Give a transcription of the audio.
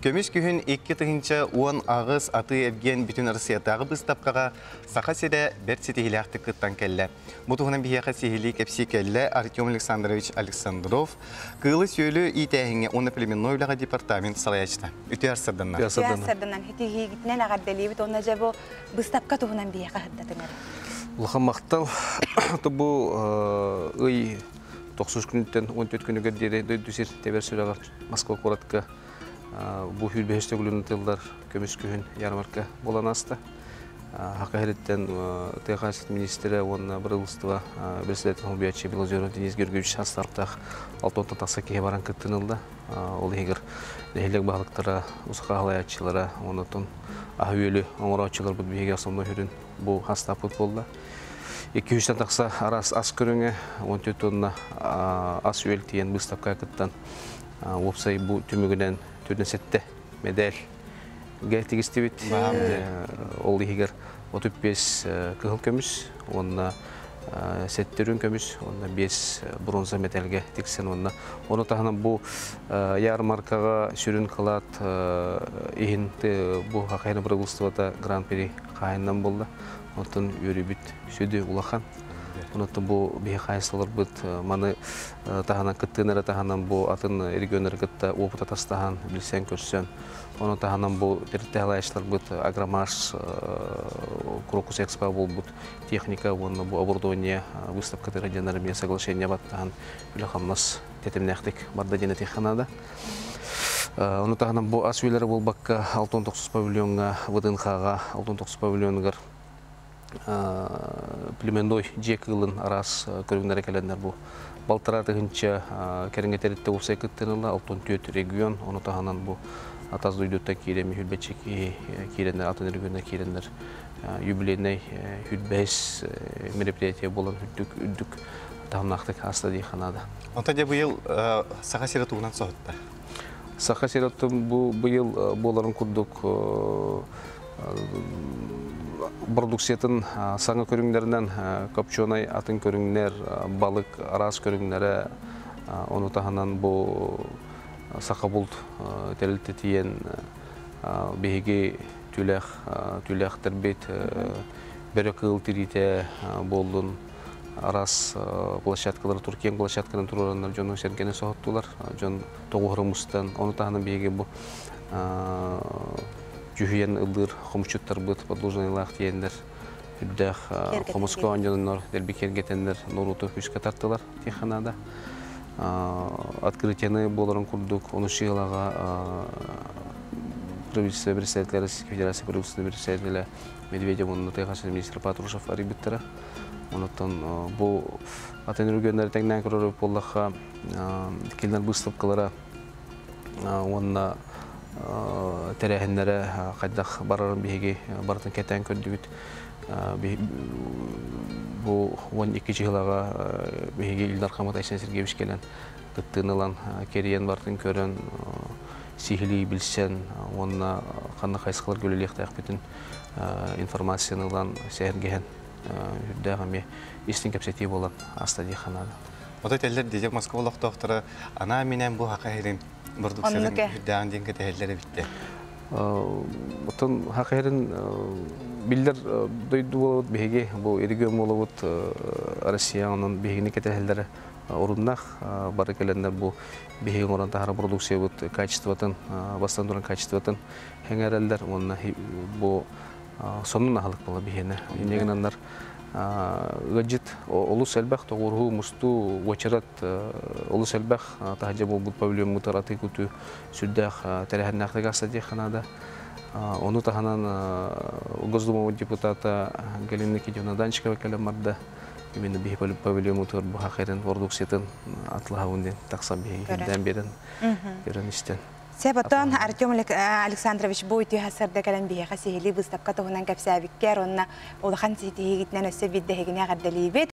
Көмүс күһүн 2018 атыы-эргиэн бүтүн Арассыыйатааҕы быыстапкаҕа Саха сирэ бэрт ситиһиилээхтик кыттан кэллэ. Бу туһунан биһиэхэ сиһилии кэпсии кэллэ Артем Александрович Александров, кыылы-сүөлү иитээһиҥҥэ уонна племенной үлэҕэ департамент салайааччыта. Үтүө сарсыарданнан. Үтүө сарсыарданнан ситиһиигитинэн эҕэрдэлиибит уонна дьэ бу быыстапка туһунан биһиэхэ сырдатыҥ эрэ. Улахан махтал. Бу ый тохсус күнүттэн 14 күнүгэр диэри дойду сир тэбэр сүрэҕэр Москва куоратка бу сүүрбэһис төгүлүн тыллар көмүс күһүн ярмарка буолан ааста. Хака иһириттэн тыа хаһаайыстыбатын министрэ уонна бырабыыталыстыба председатель солбуйааччы Белозеров Денис Георгиевич састааптаах алтан тахса киһи баран кыттыыны ылла. Ол иһигэр нэһилиэк баһылыктара, усаха халайааччылара, оннотон аһы-үөлү оҥорооччуларбыт биһиги основной сүрүн бу хастааппыт буолла. 200 тахса араас ас көрүҥэ, 14 тонна ас-үөл тиийэн быыстапка кыттан уопсай бу түмүгүнэн 47 медаль тигистибит. Ол иһигэр 35 кыһыл көмүс уонна сэттэ үрүҥ көмүс уонна 5 бронза медальгэ тиксэн уонна ону таһынан бу ярмаркаҕа сүрүн кылаат иһин бу Хахайна бырабыыталыстыбата гран-при хаһайынан буолла. Оттон үөрүүбүт сүдү улахан. Онон бу биһи хаһайыстыбаларбыт маны таһынан кыттыын эрэ таһынан бу атын регионнары кытта опыт атастаһан, билсэн-көрсөн, ону таһынан бу тэрилтэ салайааччыларбыт Агромаш, Крокус Экспо буолбут техника уонна бу оборудование выставкатыгар дьоннор эмиэ соглашение баттаһан үлэ-хамнас тэтимнээхтик барда диэн этиэххэ наада. Ону таһынан бу ас үлэлэрэ буолбакка 69 павильоҥҥа ВДНХ-ҕа 69 павильонугар племенной дьиэ кыылын араас көрүҥнэрэ кэлэннэр бу балтараа тыһыынча кэриҥэ тэрилтэ уопсай кыттыыны 64 регион ону таһынан бу тас дойдуттан киирэн хүрбэччи киһи киирэннэр атын регионнар киирэннэр юбилейнай хүрбэһис мероприятие буолан үрдүк үрдүк таһымнаахтык ааста диэххэ наада. Онтон дьэ быйыл Саха сирэ тугунан соһутта? Саха сирэ бу быйыл буоларын курдук продукциятын саҥа көрүҥнэринэн копченый атын көрүҥнэр, балык араас көрүҥнэрэ, ону таһынан бу Сахабулт тэрилтэтийэн биһиги түүлээх түүлээхтэрбит бөрө кыыл тириитэ буоллун араас площадкалары тур киэҥ площадканы туруораннар дьону сэргэни соһуттулар дьон тоҕуһара мустан ону таһынан биһиги бу дьүһүйэн ыллыыр хомусчуттарбыт подлужнайлаах тиэннэр үрдээх хомуска оонньононнор дэлби киэргэтэннэр норуоту күүскэ тартылар диэххэ наада открытиены буоларын курдук ону сыалаҕа правительство председателя Российской Федерации правительства председателя Медведев уонна тыа министр Патрушев арыйбыттара онуттан бу атын регионнары тэҥнээн көрөр буоллахха кинилэр быыстапкалара уонна тэрээһиннэрэ хайдах барарын биһиги барытын кэтээн көрдүбүт. Бу 12 чыһылаҕа биһиги Ил Дархаммыт Айсен Сергеевич кэлэн кыттыыны ылан кэрийэн барытын көрөн сиһилии билсэн уонна ханна хайысхаларга үлэлиэхтээхпитин информацияны ылан сэһэргэһэн үрдээх эмиэ истиҥ кэпсэтии буолан ааста диэххэ наада. Ото этэллэр дии Москва олохтоохторо анаан-минээн бу Саха сирин бородууксуйатын үрдээҕин диэн кэтэһэллэр эбиттэр. Оттон Саха сирин биллэр дойду буолабыт биһиги бу регион буолабыт Россия онон биһигини кэтэһэллэрэ оруннаах бары кэлэннэр бу биһиги оҥорон таһаарар продукциябыт качествотын бастан туран качествотын сэҥээрэллэр уонна бу сонун аһылык буола биһиэнэ. Инньэ гынаннар ыалдьыт олус элбэх тоҕуоруһуу мустуу уочарат олус элбэх таһырдьа буолбут павильоммутугар атыы-кутуу сүрдээх тэрээһиннээхтик аста диэххэ наада. Ону таһынан Госдумабыт депутата Галина Никитьевна Данчикова кэлэн барда. Именно биһи павильоммутугар бу хахайрын продукциятын атылаһабын диэн тахсан биһиги кирдээн биэрэн көрөн истэн. Сепотон Артем Александрович бу үтүө сарда кэлэн биһиэхэ сиһилии быыстапка туһунан кэпсээбиккэр уонна улахан ситиһиигитинэн өссө биирдэһигини эҕэрдэлиибит.